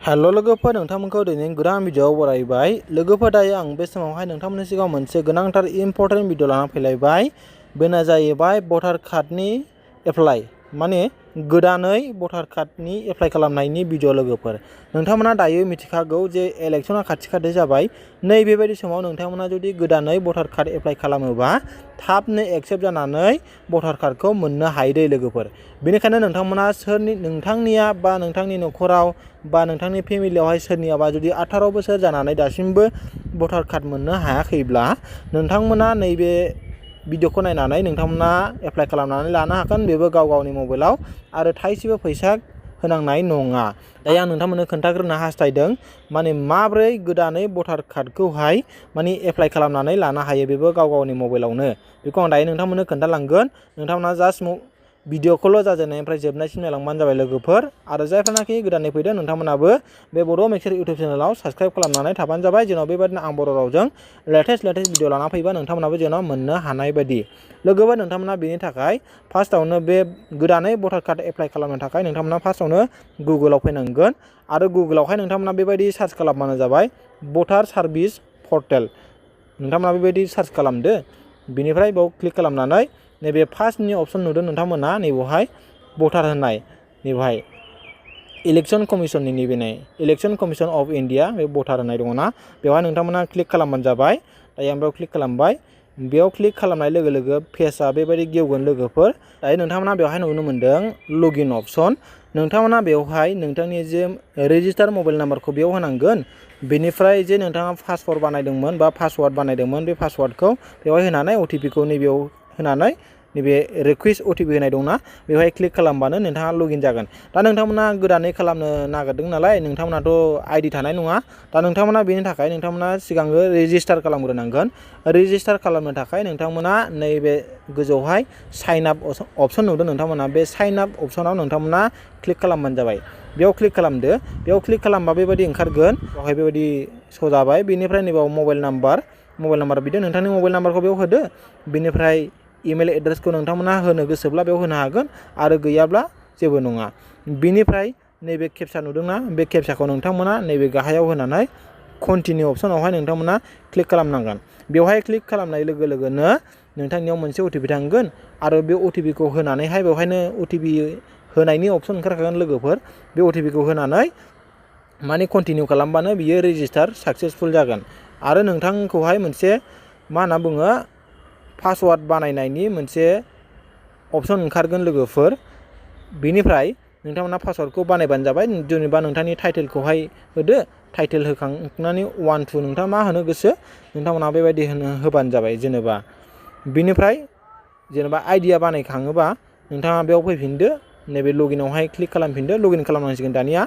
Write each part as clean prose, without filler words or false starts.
हेल' लोगोफोर नोंथांमोनखौ दिनैनि गोदान भिडिअआव बरायबाय। लोगोफोर दायो आं बे समावहाय नोंथांमोननि सिगाङाव मोनसे गोनांथार इम्परटेन्ट भिडिअ लाना फैलायबाय। बेनो जाहैबाय भटार कार्डनि एप्लाइ माने गोदानै भटार कार्डनि एप्लाइ खालामनायनि भिडिअ। लोगोफोर नोंथांमोना दायो मिथिखागौ जे इलेक्शना खाथि जाबाय। नैबेबायदि समाव नोंथांमोना जुदि गोदानै भटार कार्ड एप्लाइ खालामोबा थाबनो एक्सेप्ट जानानै भटार कार्डखौ मोननो हायो दै लोगोफोर। बेनिखायनो नोंथांमोना नोंथांनिया बा नोंथांनि न'खराव बा नोंथांनि फेमिलियावहाय सोरनियाबा जुदि 18 बोसोर जानानै दासिमबो भटार कार्ड मोननो हायाखैब्ला नोंथांमोना नैबे भिडिअखौ नायनानै नोंथांमोना एप्लाइ खालामनानै लानो हागोन। बेबो गावनि मबाइलाव आरो थाइसेबो फैसा होनांनाय नङा। दायो आं नोंथांमोननो खोन्थाग्रोनो हास्थायदों माने माब्रै गोदानै भटार कार्डखौहाय माने एप्लाइ खालामनानै लानो हायो। बेबो गावनि मबाइलावनो। बेखौ आं दायो नोंथांमोननो खोन्थालांगोन। नोंथांमोना जास्ट भिडिअखौल' जाजेननायनिफ्राय जोबनायसिम नायलांबानो जाबाय लोगोफोर। आरो जायफ्रानाखि गोदानै फैदों नोंथांमोनाबो बे बड' मिक्सचार इउटुब चेनेलाव साबस्क्राइब खालामनानै थाबानो जाबाय। जेन' बेबायदिनो आं बर' रावजों लेटेस्ट भिडिअ लाना फैबा नोंथांमोनाबो जेन' मोननो हानाय बायदि। लोगोफोर नोंथांमोना बेनि थाखाय फार्स्टआवनो बे गोदानै भटार कार्ड एप्लाइ खालामनो थाखाय नोंथांमोना फार्स्टआवनो गुगोलाव फैनांगोन। आरो गुगोलावहाय नोंथांमोना बेबायदि सार्च खालामबानो जाबाय भटार सार्भिस पर्टेल। नोंथांमोना बेबायदि सार्च खालामदो। बिनिफ्राय बेयाव क्लिक खालामनानै नैबे फार्स्टनि अपसन नुदों नोंथांमोना नैबेवहाय भटार होननाय नैबेवहाय इलेक्शन कमिसननि नैबे इलेक्शन कमिसन अफ इन्डिया बे भटार होननाय दङना बेवहाय नोंथांमोना क्लिक खालामबानो जाबाय। दायो आं बेयाव क्लिक खालामबाय। बेयाव क्लिक खालामनाय लोगो लोगो पेजआ बेबायदि गेवगोन लोगोफोर। दायो नोंथांमोना बेवहाय नुनो मोन्दों लगिन अपसन। नोंथांमोना बेवहाय नोंथांनि जे रेजिस्टार मबाइल नाम्बारखौ बेयाव होनांगोन। बेनिफ्राय जे नोंथाङा पासवर्ड बानायदोंमोन बा पासवार्ड बानायदोंमोन बे पासवार्डखौ बेवहाय होनानै अटिपिखौ नैबेयाव होनानै नैबे रिकुवेस्ट अटिपि होनाय दंना बेवहाय क्लिक खालामबानो नोंथाङा लगिन जागोन। दा नोंथांमोना गोदानै खालामनो नागिरदों नालाय नोंथांमोनाथ' आइडि थानाय नङा। दा नोंथांमोना बेनि थाखाय नोंथांमोना सिगांनो रेजिस्टार खालामग्रोनांगोन। रेजिस्टार खालामनो थाखाय नोंथांमोना नैबे गोजौआवहाय साइन आप अपसन नुदों नोंथांमोना बे साइन आप अपसनाव नोंथांमोना क्लिक खालामबानो जाबाय। बेयाव क्लिक खालामदो। बेयाव क्लिक खालामबा बेबायदि ओंखारगोन। बेवहाय बेबायदि श' जाबाय। बेनिफ्राय नैबेयाव मबाइल नाम्बार बिदों नोंथांनि मबाइल नाम्बारखौ बेयाव होदो। बेनिफ्राय इमेल एड्रेसखौ नोंथांमोना होनो गोसोब्ला बेयाव होनो हागोन आरो गैयाब्ला जेबो नङा। बिनिफ्राय नैबे केपचा नुदोंना बे केपचाखौ नोंथांमोना नैबे गाहायाव होनानै कन्टिनिउ अपसनावहाय नोंथांमोना क्लिक खालामनांगोन। बेवहाय क्लिक खालामनाय लोगो लोगोनो नोंथांनियाव मोनसे अटिपि थांगोन आरो बे अटिपिखौ होनानैहाय बेवहायनो अटिपि होनायनि अपसन ओंखारखागोन लोगोफोर। बे अटिपिखौ होनानै माने कन्टिनिउ खालामबानो बियो रेजिस्टार साक्सेसफुल जागोन। आरो नोंथांखौहाय मोनसे मा होनना बुङो पासवार्ड बानायनायनि मोनसे अपसन ओंखारगोन लोगोफोर। बेनिफ्राय नोंथांमोना पासवार्डखौ बानायबानो जाबाय। जेनेबा नोंथांनि टाइटेलखौहाय होदो। टाइटेल होखांनानै 1 2 नोंथाङा मा होनो गोसो नोंथांमोना बेबायदि होबानो जाबाय जेनेबा। बिनिफ्राय जेनेबा आइडिया बानायखाङोबा नोंथाङा बेयाव फैफिनदो। नैबे लगिनावहाय क्लिक खालामफिनदो। लगिन खालामनांसिगोन दानिया।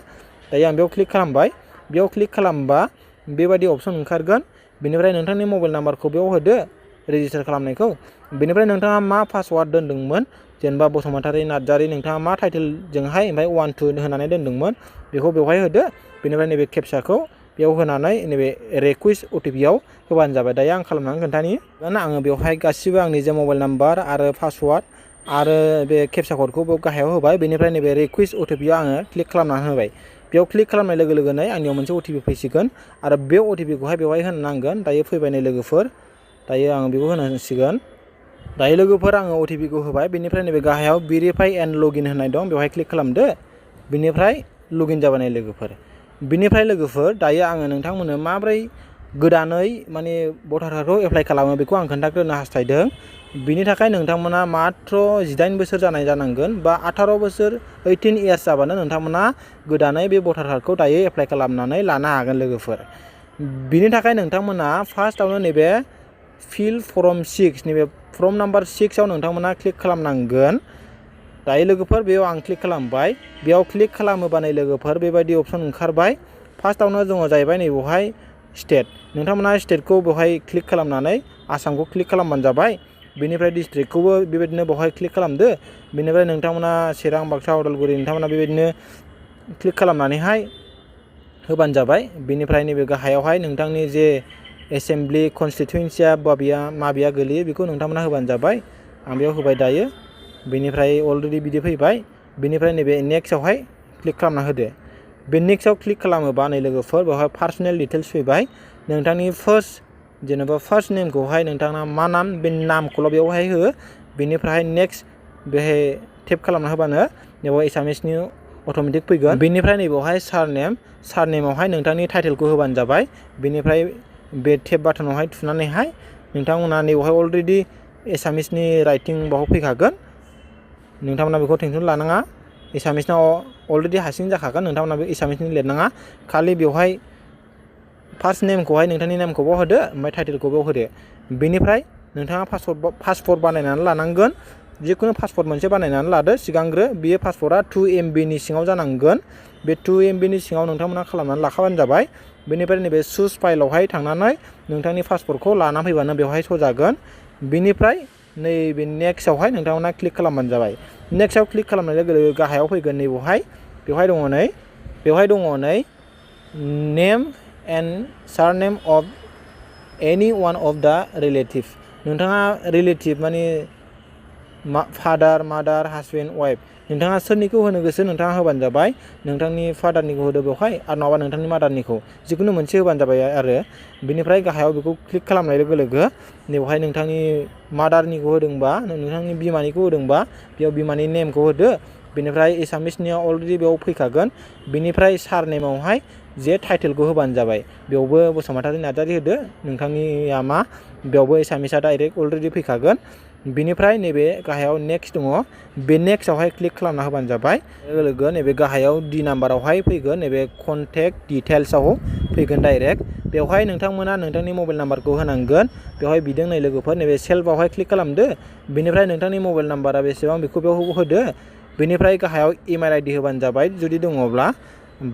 दायो आं बेयाव क्लिक खालामबाय। बेयाव क्लिक खालामबा बेबायदि अपसन ओंखारगोन। बेनिफ्राय नोंथांनि मबाइल नाम्बारखौ बेयाव होदो रेजिस्टार खालामनायखौ। बेनिफ्राय नोंथाङा मा पासवार्ड दोन्दोंमोन जेनेबा बसुमतारी नार्जारी नोंथाङा मा टाइटेलजोंहाय ओमफ्राय 1 2 होनानै दोन्दोंमोन बेखौ बेवहाय होदो। बेनिफ्राय नैबे केपचाखौ बेयाव होनानै नैबे रिकुवेस्ट अटिपिआव होबानो जाबाय। दायो आं खालामनानै खोन्थानि। आङो बेवहाय गासिबो आंनि जे मबाइल नाम्बार आरो पासवार्ड आरो बे केपचा क'डखौ बेयाव गाहायाव होबाय। बेनिफ्राय नैबे रिकुवेस्ट अटिपिआव आङो क्लिक खालामनानै होबाय। बेयाव क्लिक खालामनाय लोगो लोगोनो आंनियाव मोनसे अटिपि फैसिगोन आरो बे अटिपिखौहाय बेवहाय होनो नांगोन। दायो फैबाय नै लोगोफोर। दायो आं बेखौ होनांसिगोन। दायो लोगोफोर आङो अटिपिखौ होबाय। बेनिफ्राय नैबे गाहायाव भेरिफाइ एन्ड लगइन होननाय दं बेवहाय क्लिक खालामदो। बिनिफ्राय लगइन जाबाय नै लोगोफोर। बिनिफ्राय लोगोफोर दायो आङो नोंथांमोननो माब्रै गोदानै माने भटार कार्डखौ एप्लाइ खालामो बेखौ आं खोन्थाग्रोनो हास्थायदों। बिनि थाखाय नोंथांमोना मात्र 18 बोसोर जानाय जानांगोन बा 18 बोसोर 18 इयार्स जाबानो नोंथांमोना गोदानै बे भटार कार्डखौ दायो एप्लाइ खालामनानै लानो हागोन लोगोफोर। बिनि थाखाय नोंथांमोना फार्स्टआवनो नैबे फिल फर्म 6 नैबे फर्म नाम्बार 6 आव नोंथांमोना क्लिक खालामनांगोन। दायो लोगोफोर बेयाव आं क्लिक खालामबाय। बेयाव क्लिक खालामोबा नै लोगोफोर बेबायदि अपसन ओंखारबाय। फार्स्टआवनो दङ जाहैबाय नै बेवहाय स्टेट। नोंथांमोना स्टेटखौ बेवहाय क्लिक खालामनानै आसामखौ क्लिक खालामबानो जाबाय। बेनिफ्राय डिस्ट्रिक्टखौबो बेबायदिनो बेवहाय क्लिक खालामदो। बेनिफ्राय नोंथांमोना चिरां बाक्सा उदालगुरि नोंथांमोना बेबायदिनो क्लिक खालामनानैहाय होबानो जाबाय। बेनिफ्राय नैबे गाहायावहाय नोंथांनि जे एसेमब्लि कनस्टिटुयेन्सिया माबेया गोलैयो बेखौ नोंथांमोना होबानो जाबाय। आं बेयाव होबाय दायो। बेनिफ्राय अलरेडि बिदि फैबाय। बेनिफ्राय नैबे नेक्स्टआवहाय क्लिक खालामना होदो। बे नेक्स्टआव क्लिक खालामोबा नै लोगोफोर बेवहाय पार्सनेल डिटेल्स फैबाय नोंथांनि जेनेबा फार्स्ट नेमखौहाय नोंथाङा मा नाम बे नामखौल' बेवहाय हो बेनिफ्राय नेक्स्ट बेहाय टेप खालामना होबानो बेयाव एसामिसनि अट'मेटिक फैगोन बेनिफ्राय नैबेवहाय सारनेमावहाय नोंथांनि टाइटेलखौ होबानो जाबाय बेनिफ्राय बे टेप बाटनावहाय थुनानैहाय नोंथांमोना नैबेवहाय अलरेडि एसामिसनि राइटिं बाव फैखागोन नोंथांमोना बेखौ टेनसन लानाङा एसामिसनाव अलरेडि हारसिं जाखागोन नोंथांमोना बे एसामिसनि लिरनाङा खालि बेवहाय फार्स्ट नेमखौहाय नोंथांनि नेमखौ बाव होदो ओमफ्राय टाइटेलखौ बाव होदो बेनिफ्राय नोंथाङा पासपर्ट बानायनानै लानांगोन जिखुनु पासपर्ट मोनसे बानायनानै लादो सिगांग्रो बेयो पासपर्टआ 2 MB नि सिङाव जानांगोन बे 2 MB नि सिङाव नोंथांमोना खालामनानै लाखाबानो जाबाय बेनिफ्राय नैबे चुज फाइलावहाय थांनानै नोंथांनि पासपर्टखौ लाना फैबानो बेवहाय सजागोन बेनिफ्राय नैबे नेक्स्टआवहाय नोंथांमोना क्लिक खालामबानो जाबाय नेक्स्टआव क्लिक खालामनाय लोगो लोगो गाहायाव फैगोन बेवहाय दङ नै name and surname of any one of the relative नोंथाङा रिलेटिभ माने फादार मादार हासबेन्ड वाइफ नोंथाङा सोरनिखौ होनो गोसो नोंथाङा होबानो जाबाय नोंथांनि फादारनिखौ होदो बेवहाय आरो नङाबा नोंथांनि मादारनिखौ जिखुनु मोनसे होबानो जाबाय आरो बेनिफ्राय गाहायाव बेखौ क्लिक खालामनाय लोगो लोगो बेवहाय नोंथांनि मादारनिखौ होदोंबा नोंथांनि बिमानिखौ होदोंबा बेयाव बिमानि नेमखौ होदो बेनिफ्राय एसामिसनिया अलरेडि बेयाव फैखागोन बेनिफ्राय सारनेमावहाय जे टाइटेलखौ होबानो जाबाय बेयावबो बसुमतारी नार्जारी होदो नोंथांनिया मा बेयावबो एसामिसआ डाइरेक्ट अलरेडि फैखागोन बेनिफ्राय नैबे गाहायाव नेक्स्ट दङ बे नेक्स्टआवहाय क्लिक खालामना होबानो जाबाय लोगो लोगो नैबे गाहायाव D नाम्बारावहाय फैगोन नैबे कन्टेक्ट डिटेल्सआव फैगोन डाइरेक्ट बेवहाय नोंथांमोना नोंथांनि मबाइल नाम्बारखौ होनांगोन बेवहाय बिदों नै लोगोफोर नैबे सेल्फआवहाय क्लिक खालामदो बेनिफ्राय नोंथांनि मबाइल नाम्बारा बेसेबां बेखौ बेयाव होदो बेनिफ्राय गाहायाव इमेल ID होबानो जाबाय जुदि दङब्ला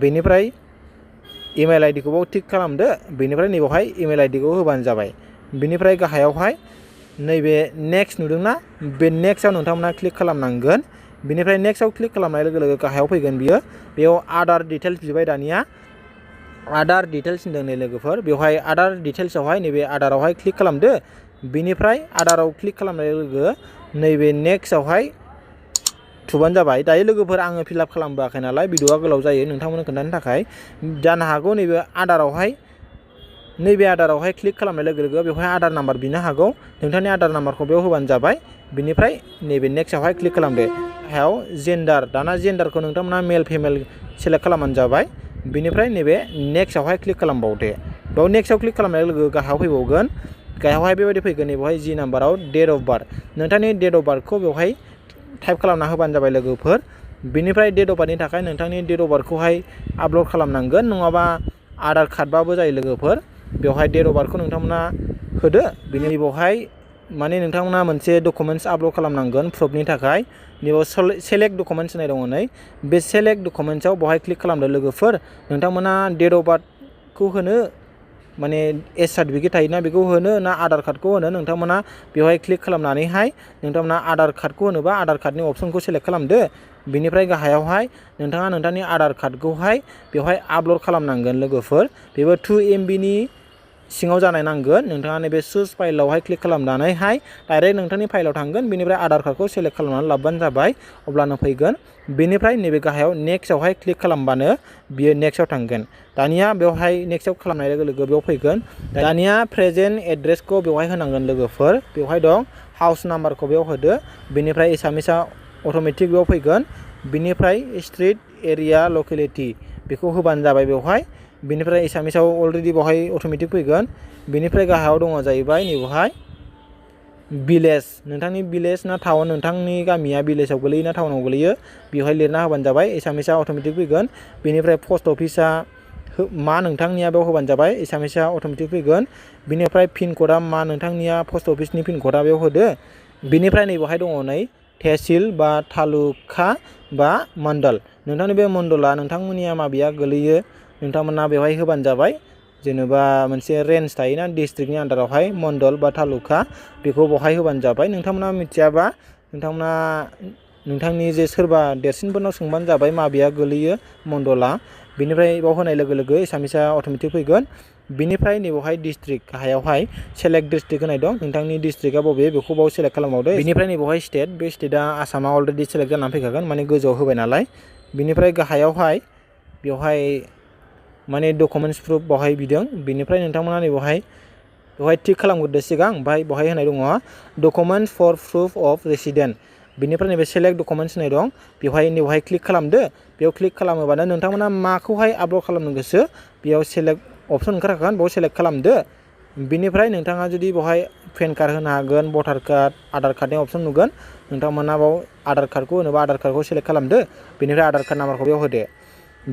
बेनिफ्राय इमेल ID खौ टिक खालामदो बेनिफ्राय नैबेवहाय इमेल ID खौ होबानो जाबाय बेनिफ्राय गाहायावहाय नैबे नेक्स्ट नुदोंना बे नेक्स्टआव नोंथांमोना क्लिक खालामनांगोन बेनिफ्राय नेक्स्टआव क्लिक खालामनाय लोगो लोगो गाहायाव फैगोन बियो बेयाव आदार डिटेल्स बिबाय दानिया आदार डिटेल्स होनदों नै लोगोफोर बेवहाय आदार डिटेल्सआवहाय नैबे आदारावहाय क्लिक खालामदो बेनिफ्राय आदाराव क्लिक खालामनाय लोगो नैबे नेक्स्टआवहाय थुबानो जाबाय दायो लोगोफोर आङो फिलआप खालामबोआखै नालाय भिडिअआ गोलाव जायो नोंथांमोननो खोन्थानो थाखाय जानो हागौ नैबे आदारावहाय क्लिक खालामनाय लोगो लोगो बेवहाय आदार नाम्बार बिनो हागौ नोंथांनि आदार नाम्बारखौ बेयाव होबानो जाबाय बेनिफ्राय नैबे नेक्स्टआवहाय क्लिक खालामदो गाहायाव जेन्डार दाना जेन्डारखौ नोंथांमोना मेल फिमेल सेलेक्ट खालामबानो जाबाय बेनिफ्राय नैबे नेक्स्टआवहाय क्लिक खालामबावदो बेयाव नेक्स्टआव क्लिक खालामनाय लोगो गाहायाव फैबावगोन गाहायावहाय बेबायदि फैगोन नैबेवहाय G नाम्बाराव डेट अफ बार्थ नोंथांनि डेट अफ बार्थखौ बेवहाय टाइप खालामना होबानो जाबाय लोगोफोर बेनिफ्राय डेट अफ बार्थनि थाखाय नोंथांनि डेट अफ बार्थखौहाय आपल'ड खालामनांगोन नङाबा आधार कार्डबाबो जायो लोगोफोर बेवहाय डेट अफ बार्थखौ नोंथांमोना होदो बेनि बेवहाय माने नोंथांमोना मोनसे डकुमेन्ट्स आपल'ड खालामनांगोन प्रुफनि थाखाय बेयाव सेलेक्ट डकुमेन्ट्स होननाय दङ नै बे सेलेक्ट डकुमेन्ट्सआव बेवहाय क्लिक खालामदो लोगोफोर नोंथांमोना डेट अफ बार्थखौ होनो माने एज सार्टिफिकेट थायोना बेखौ होनो ना आधार कार्डखौ होनो नोंथांमोना बेवहाय क्लिक खालामनानैहाय नोंथांमोना आधार कार्डखौ होनोबा आधार कार्डनि अप्सनखौ सेलेक्ट खालामदो बेनिफ्राय गाहायावहाय नोंथाङा नोंथांनि आधार कार्डखौहाय बेवहाय आपल'ड खालामनांगोन लोगोफोर बेबो 2 MB नि सिङाव जानाय नांगोन नोंथाङा नैबे चुज फाइलावहाय क्लिक खालामनानैहाय डाइरेक्ट नोंथांनि फाइलाव थांगोन बेनिफ्राय आधार कार्डखौ सेलेक्ट खालामनानै लाबानो जाबाय अब्लानो फैगोन बेनिफ्राय नैबे गाहायाव नेक्स्टआवहाय क्लिक खालामबानो बियो नेक्स्टआव थांगोन दानिया बेवहाय नेक्स्टआव खालामनाय लोगो लोगो बेयाव फैगोन दानिया प्रेजेन्ट एड्रेसखौ बेवहाय होनांगोन लोगोफोर बेवहाय दं हाउस नाम्बारखौ बेयाव होदो बेनिफ्राय एसामिसआ अट'मेटिक बेयाव फैगोन बेनिफ्राय स्ट्रिट एरिया लकेलिटि बेखौ होबानो जाबाय बेवहाय बेनिफ्राय एसामिसाव अलरेडि बेवहाय अट'मेटिक फैगोन बेनिफ्राय गाहायाव दङ जाहैबाय नैबेवहाय भिलेज नोंथांनि भिलेज ना टाउन नोंथांनि गामिया भिलेजाव गोलैयो ना टाउनाव गोलैयो बेवहाय लिरना होबानो जाबाय एसामिसआ अट'मेटिक फैगोन बेनिफ्राय पस्ट अफिसा मा नोंथांनिया बेयाव होबानो जाबाय एसामिसआ अट'मेटिक फैगोन बेनिफ्राय पिन क'डआ मा नोंथांनिया पस्ट अफिसनि पिन क'डआ बेयाव होदो बेनिफ्राय नैबेवहाय दङ नै तहसिल बा तालुका बा मण्डल नोंथांनि बे मण्डला नोंथांमोननिया माबेया गोलैयो नोंथांमोना बेवहाय होबानो जाबाय जेनेबा मोनसे रेन्ज थायोना डिस्ट्रिक्टनि आन्दारावहाय मण्डल बा तालुका बेखौ बेवहाय होबानो जाबाय नोंथांमोना मिथियाबा नोंथांमोना नोंथांनि जे सोरबा देरसिनफोरनाव सोंबानो जाबाय माबेया गोलैयो मण्डला बेनिफ्राय बेयाव होनाय लोगो लोगो एसामिसआ अट'मेटिक फैगोन बेनिफ्राय नैबेवहाय डिस्ट्रिक्ट गाहायावहाय सेलेक्ट डिस्ट्रिक्ट होनाय दं नोंथांनि डिस्ट्रिक्टआ बबे बेखौ बाव सेलेक्ट खालामबावदो बेनिफ्राय नैबेवहाय स्टेट बे स्टेटआ आसामा अलरेडि सेलेक्ट जानानै फैखागोन माने गोजौआव होबाय नालाय बेनिफ्राय गाहायावहाय बेवहाय माने डकुमेन्ट्स प्रुफ बेवहाय बिदों बेनिफ्राय नोंथांमोना नैबेवहाय टिक खालामग्रोदो सिगां ओमफ्राय बेवहाय होनाय दङ documents for proof of resident बेनिफ्राय नैबे सेलेक्ट डकुमेन्ट्स होनाय दं बेवहाय क्लिक खालामदो बेयाव क्लिक खालामोबानो नोंथांमोना माखौहाय आपल'ड खालामनो गोसो बेयाव सेलेक्ट अपसन ओंखारखागोन बेयाव सेलेक्ट खालामदो बेनिफ्राय नोंथाङा जुदि बेवहाय पेन कार्ड होनो हागोन भटार कार्ड आधार कार्डनि अपसन नुगोन नोंथांमोना बाव आधार कार्डखौ होनोबा आधार कार्डखौ सेलेक्ट खालामदो बेनिफ्राय आधार कार्ड नाम्बारखौ बेयाव होदो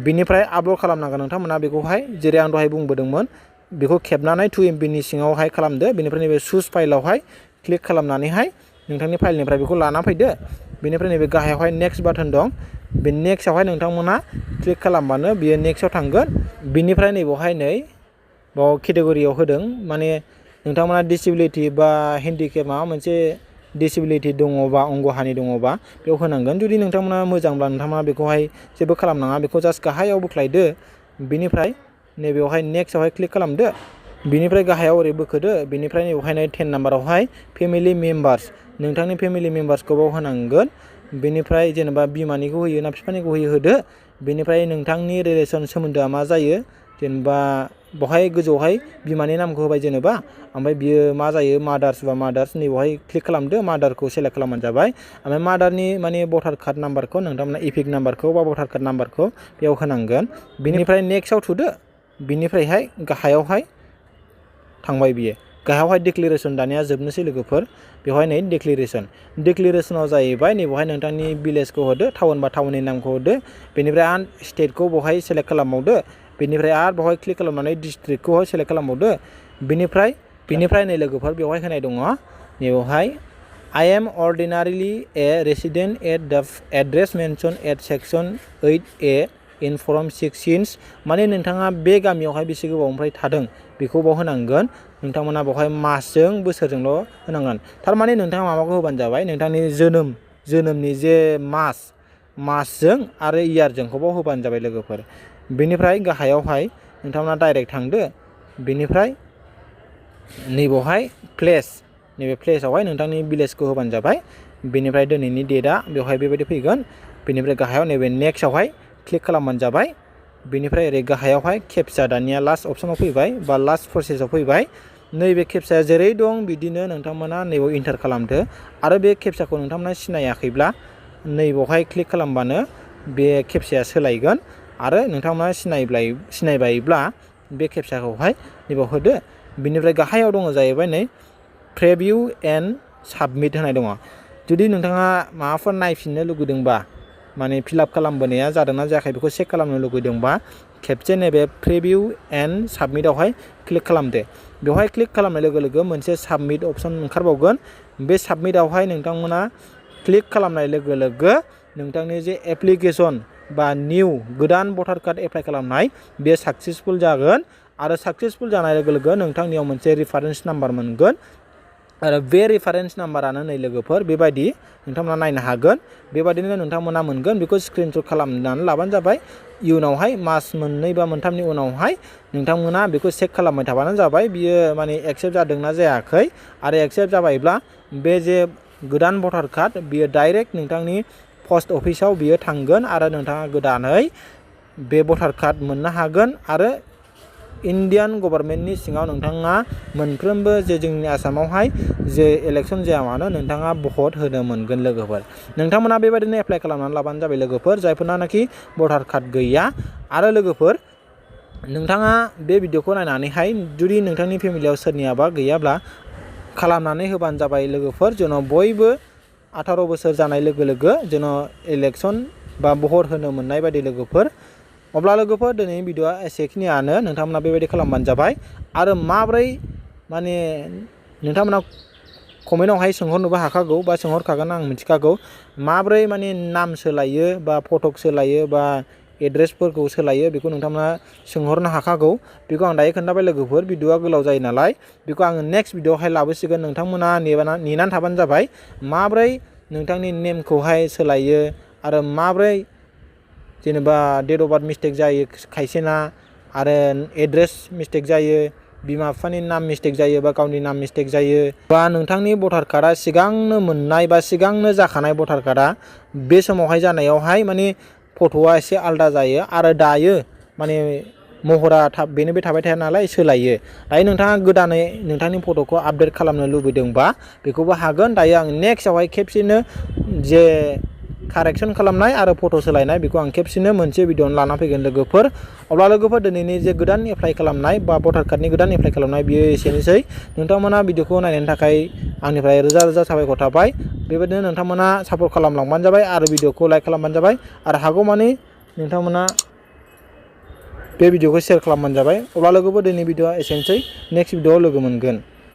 बेनिफ्राय आपल'ड खालामनांगोन नोंथांमोना बेखौहाय जेरै आं दहाय बुंबोदोंमोन बेखौ खेबनानै 2 MB नि सिङावहाय खालामदो बेनिफ्राय नैबे चुज फाइलावहाय क्लिक खालामनानैहाय नोंथांनि फाइलनिफ्राय बेखौ लाना फैदो बेनिफ्राय नैबे गाहायावहाय नेक्स्ट बाटन दं बे नेक्स्टआवहाय नोंथांमोना क्लिक खालामबानो बियो नेक्स्टआव थांगोन बेनिफ्राय नैबेवहाय बाव केटेगरियाव होदों माने नोंथांमोना डिसेबिलिटि बा हेन्डिकेप माबा मोनसे डिसेबिलिटि दङबा अंगहानि दङबा बेयाव होनांगोन जुदि नोंथांमोना मोजांब्ला नोंथांमोना बेखौहाय जेबो खालामनाङा बेखौ जास्ट गाहायाव बोख्लायदो बेनिफ्राय नैबेवहाय नेक्स्टआवहाय क्लिक खालामदो बेनिफ्राय गाहायाव ओरै बोखोदो बेनिफ्राय नैबेवहाय 10 नाम्बारावहाय फेमिलि मेम्बार्स नोंथांनि फेमिलि मेम्बार्सखौ बाव होनांगोन बेनिफ्राय जेनेबा बिमानिखौ होयो ना बिफानिखौ होदो बेनिफ्राय नोंथांनि रिलेसन सोमोन्दोआ मा जायो जेनेबा बेवहाय गोजौआवहाय बिमानि नामखौ होबाय जेनेबा ओमफ्राय बियो मा जायो मादार्स बा मादार्स नैबेवहाय क्लिक खालामदो मादारखौ सेलेक्ट खालामबानो जाबाय ओमफ्राय मादारनि माने भटार कार्ड नाम्बारखौ नोंथांमोना इपिक नाम्बारखौ बा भटार कार्ड नाम्बारखौ बेयाव होनांगोन बेनिफ्राय नेक्स्टआव थुदो बेनिफ्रायहाय गाहायावहाय थांबाय बियो गाहायावहाय डिक्लेरेसन दानिया जोबनोसै लोगोफोर बेवहाय नै डिक्लेरेसनाव जाहैबाय नैबेवहाय नोंथांनि भिलेजखौ होदो टाउन बा टाउननि नामखौ होदो बेनिफ्राय आरो स्टेटखौ बेवहाय सेलेक्ट खालामबावदो बेनिफ्राय आरो बेवहाय क्लिक खालामनानै डिस्ट्रिक्टखौहाय सेलेक्ट खालामबावदो बेनिफ्राय नै लोगोफोर बेवहाय होनाय दङ नैबेवहाय I am ordinarily a resident at the address mentioned at section 8A in form 16 माने नोंथाङा बे गामियावहाय बेसे गोबावनिफ्राय थादों बेखौ बाव होनांगोन नोंथांमोना बेवहाय मासजों बोसोरजोंल' होनांगोन थारमाने नोंथाङा माबाखौ होबानो जाबाय नोंथांनि जोनोमनि जे मासजों आरो इयारजोंखौ बाव होबानो जाबाय लोगोफोर बेनिफ्राय गाहायावहाय नोंथांमोना डाइरेक्ट थांदो बेनिफ्राय नैबेवहाय नैबे प्लेसआवहाय नोंथांनि भिलेजखौ होबानो जाबाय बेनिफ्राय दिनैनि डेटआ बेवहाय बेबायदि फैगोन बेनिफ्राय गाहायाव नैबे नेक्स्टआवहाय क्लिक खालामबानो जाबाय बेनिफ्राय ओरै गाहायावहाय केपचा दानिया लास्ट अपसनाव फैबाय बा लास्ट प्रसेसआव फैबाय नैबे केपचाया जेरै दं बिदिनो नोंथांमोना नैबेयाव इन्टार खालामदो आरो बे केपचाखौ नोंथांमोना सिनायाखैब्ला नैबेयावहाय क्लिक खालामबानो बे केपचाया सोलायगोन आरो नोंथांमोना सिनायबायब्ला बे केपचाखौहाय नैबेयाव होदो बेनिफ्राय गाहायाव दङ जाहैबाय नै प्रिभिउ एन्ड साबमिट होनाय दङ जुदि नोंथाङा माबाफोर नायफिननो लुगैदोंबा माने फिलआप खालामबोनाया जादोंना जायाखै बेखौ चेक खालामनो लुगैदोंबा खेबसे नैबे प्रिभिउ एन्ड साबमिटआवहाय क्लिक खालामदो बेवहाय क्लिक खालामनाय लोगो लोगो मोनसे साबमिट अपसन ओंखारबावगोन बे साबमिटआवहाय नोंथांमोना क्लिक खालामनाय लोगो लोगो नोंथांनि जे एप्लिकेसन बा निउ गोदान भटार कार्ड एप्लाइ खालामनाय बे साक्सेसफुल जागोन आरो साक्सेसफुल जानाय लोगो लोगो नोंथांनियाव मोनसे रेफारेन्स नाम्बार मोनगोन आरो बे रेफारेन्स नाम्बारानो नै लोगोफोर बेबायदि नोंथांमोना नायनो हागोन बेबायदिनो नोंथांमोना मोनगोन बेखौ स्क्रिनशट खालामनानै लाबानो जाबाय इयुनावहाय मास मोननै बा मोनथामनि उनावहाय नोंथांमोना बेखौ चेक खालामबाय थाबानो जाबाय बियो माने एक्सेप्ट जादोंना जायाखै आरो एक्सेप्ट जाबायब्ला बे जे गोदान भटार कार्ड बियो डाइरेक्ट नोंथांनि पस्ट अफिसाव बियो थांगोन आरो नोंथाङा गोदानै बे भटार कार्ड मोननो हागोन आरो इन्डियान गभर्नमेन्टनि सिङाव नोंथाङा मोनफ्रोमबो जे जोंनि आसामावहाय जे इलेक्सन जाया मानो नोंथाङा भट होनो मोनगोन लोगोफोर नोंथांमोना बेबायदिनो एप्लाइ खालामनानै लाबानो जाबाय लोगोफोर जायफोरनाखि भटार कार्ड गैया आरो लोगोफोर नोंथाङा बे भिडिअखौ नायनानैहाय जुदि नोंथांनि फेमिलियाव सोरनियाबा गैयाब्ला खालामनानै होबानो जाबाय लोगोफोर जेन' बयबो 18 बोसोर जानाय लोगो लोगो जेन' इलेक्सन बा भट होनो मोननाय बायदि लोगोफोर अब्ला लोगोफोर दिनैनि भिडिअआ एसेखिनियानो नोंथांमोना बेबायदि खालामबानो जाबाय आरो माब्रै माने नोंथांमोना कमेन्टआवहाय सोंहरनोबो हाखागौ बा सोंहरखागोन आं मिथिखागौ माब्रै माने नाम सोलायो बा फटक सोलायो बा एड्रेसफोरखौ सोलायो बेखौ नोंथांमोना सोंहरनो हाखागौ बेखौ आं दायो खोन्थाबाय लोगोफोर भिडिअआ गोलाव जायो नालाय बेखौ आङो नेक्स्ट भिडिअआवहाय लाबोसिगोन नोंथांमोना नेनानै थाबानो जाबाय माब्रै नोंथांनि नेमखौहाय सोलायो आरो माब्रै जेनेबा डेट अफ बार्थ मिस्टेक जायो खायसेना आरो एड्रेस मिस्टेक जायो बिमा बिफानि नाम मिस्टेक जायो बा गावनि नाम मिस्टेक जायो बा नोंथांनि भटार कार्डआ सिगांनो मोननाय बा सिगांनो जाखानाय भटार कार्डआ बे समावहाय जानायावहाय माने फट'आ एसे आलादा जायो आरो दायो माने महरा बेनो बे थाबाय थाया नालाय सोलायो। दायो नोंथाङा गोदानै नोंथांनि फट'खौ आपडेट खालामनो लुबैदोंबा बेखौबो हागोन। दायो आं नेक्स्टआवहाय खेबसेनो जे कारेक्सन खालामनाय आरो फट' सोलायनाय बेखौ आं खेबसेनो मोनसे भिडिअ लाना फैगोन लोगोफोर। अब्ला लोगोफोर दिनैनि जे गोदान एप्लाइ खालामनाय बा भटार कार्डनि गोदान एप्लाइ खालामनाय बियो एसेनोसै। नोंथांमोना भिडिअखौ नायनायनि थाखाय आंनिफ्राय रोजा रोजा साबायखर थाबाय। बेबायदिनो नोंथांमोना सापर्ट खालामलांबानो जाबाय आरो भिडिअखौ लाइक खालामबानो जाबाय आरो हागौमानि नोंथांमोना बे भिडिअखौ शेयार खालामबानो जाबाय। अब्ला लोगोफोर दिनैनि भिडिअआ एसेनोसै। नेक्स्ट भिडिअआव लोगो मोनगोन।